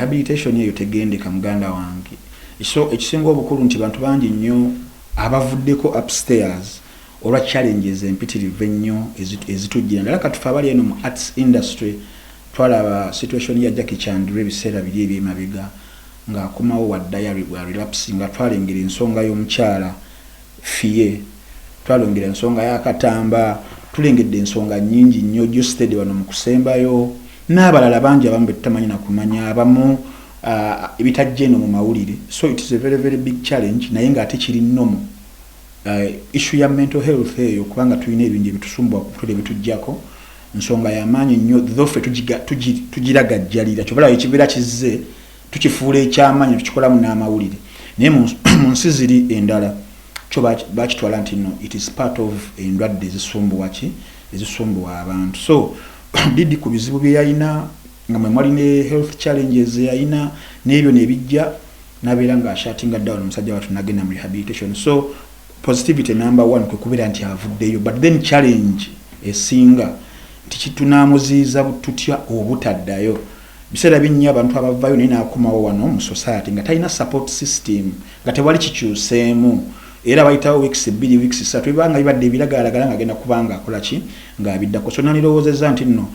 Rehabilitation eyo tegendeka, muganda wange. So ekisinga obukulu nti bantu bangi nnyo abavuddeko upstairs olwa challenges empitirivu ennyo ezitujjira, ddala katufe abali eno mu arts industry. Twalaba situation ya Jackie Chandiru ebiseera biri ebyemabega ng'akomawo waddayo bwa relapse, nga twalengera ensonga y'omukyala Fiye, twalongera ensonga y'akatamba, tulengedde ensonga nnyingi nnyo. Geosteady wano mu kusembayo n'abalala bangi, abamu betutamanyi nakumanya, abamu ebitajja eno mu mawulire. So it is a very, very big challenge, naye ng'ate kiri normal. Issue ya mental health eyo, kubanga tulina ebintu ebitusumbuwa kutula ebitujjako, nsonga yamaanyi nnyo, though ffe tugiragajjalira. Kyobalayo ekibeera kizze tukifuula ekyamaanyi, tukikolamu n'amawulire, naye mu nsi ziri endala kyo bakitwala nti no, it is part of endwadde ezisumbuwa ki, ezisumbuwa abantu. So Didi ku bizibu bye yalina, nga mwe mwali ne health challenges yalina, n'ebyo nebijja nabeera nga ashuttinga down omusajja watu, nagenda mu rehabilitation. So positivity number one kwe kubeera nti avuddeyo, but then challenge esinga nti kitunamuziiza tutya obutaddayo? Biseera binnyo abantu abavayo naye nakomawo wano mu society nga talina support system, nga tewali kikyuseemu, era bayitawo weeks 2, weeks 3, ebanga bibadde ebiragalalagala nga agenda kubanga akola ki, ng'abiddako. So nanirowoozezza nti nno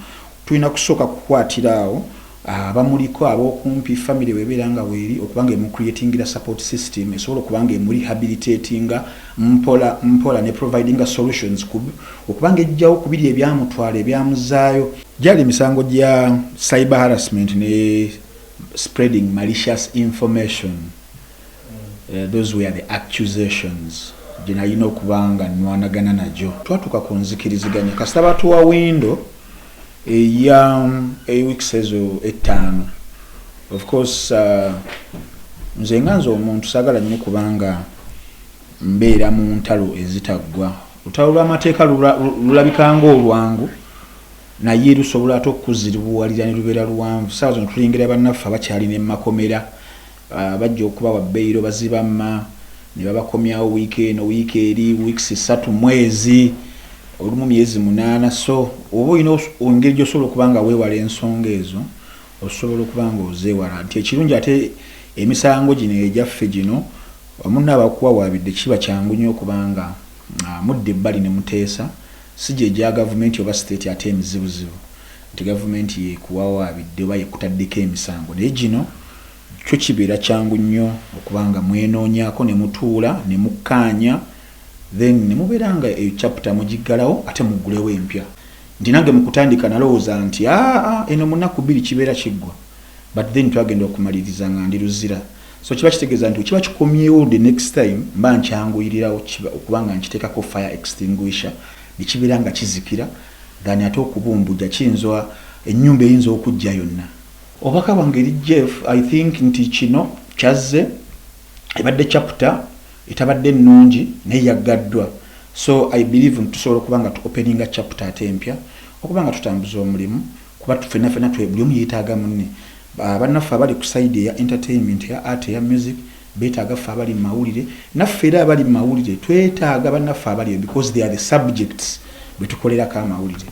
tulina kusooka kukwatira awo abamuliko ab'okumpi, family webeera nga weeri, okubanga emucreatingira support system esobola okubanga emurehabilitatinga mpola mpola ne providinga solutions okubanga ejjawo kubiri ebyamutwala ebyamuzaayo. Gyali emisango gya cyber harassment ne spreading malicious information. Those were the accusations gye nalina okuba nga nnwanagana nagyo. Twatuuka ku nzikiriziganya kasita batuwa window eya eweeks ezo 5. Of course, nze nga nze omuntu saagala nnyo kubanga mbeera mu ntalo ezitaggwa. Olutalo lw'amateeka lulabika nga olwangu, naye lusobola ate okukuziribuwalira ne lubeera luwanvu. Saawa zino tulengera bannaffe abakyalina emakomera, bajja okubawa bail, bazibamma ne babakomyawo wiiki eno, wiiki eri, weeks 3, mwezi olumu, myezi 8. So oba olina engeri gyosobola okuba nga weewala ensonga ezo, osobola okuba nga ozeewala. Nti ekirungi ate emisango gino egyaffe gino, omunna abakuwawaabidde kiba kyangu nnyo okubanga mudda ebbali ne muteesa, si gye egya gavumenti oba state ate emizibuzibu nti gavumenti yekuwawaabidde oba yekutaddeko emisango. Naye gino kyo kibeera kyangu nnyo okubanga mwenoonyaako ne mutuula ne mukkaanya, then ne mubeera nga eyo chapter mugiggalawo ate muggulewo empya. Nti nange mu kutandika nalowooza nti aa, eno mu nnaku 2 kibeera kiggwa, but then twagenda okumaliriza nga ndi Luzira. So kiba kitegeeza nti kiba kikomyewo the next time mba nkyanguyirirawo okubanga nkiteekako fire extinguisher nekibeera nga kizikira than ate okubumbujja. Kiyinza ennyumba eyinza okujja yonna. Obubaka bwange eri Jeff, I think nti kino kyazze ebadde chapter etabadde ennungi, naye yaggaddwa. So I believe nti tusobola okuba nga tu openinga chapter ate empya okuba nga tutambuza omulimu, kuba ffenna ffenna buli omu yeetaaga munne. Bannaffe abali ku side eya entertainment, eya art, eya music, beetaaga ffe abali mu mawulire. Naffe era abali mu mawulire twetaaga bannaffe abali, because they are the subjects betukolerako amawulire.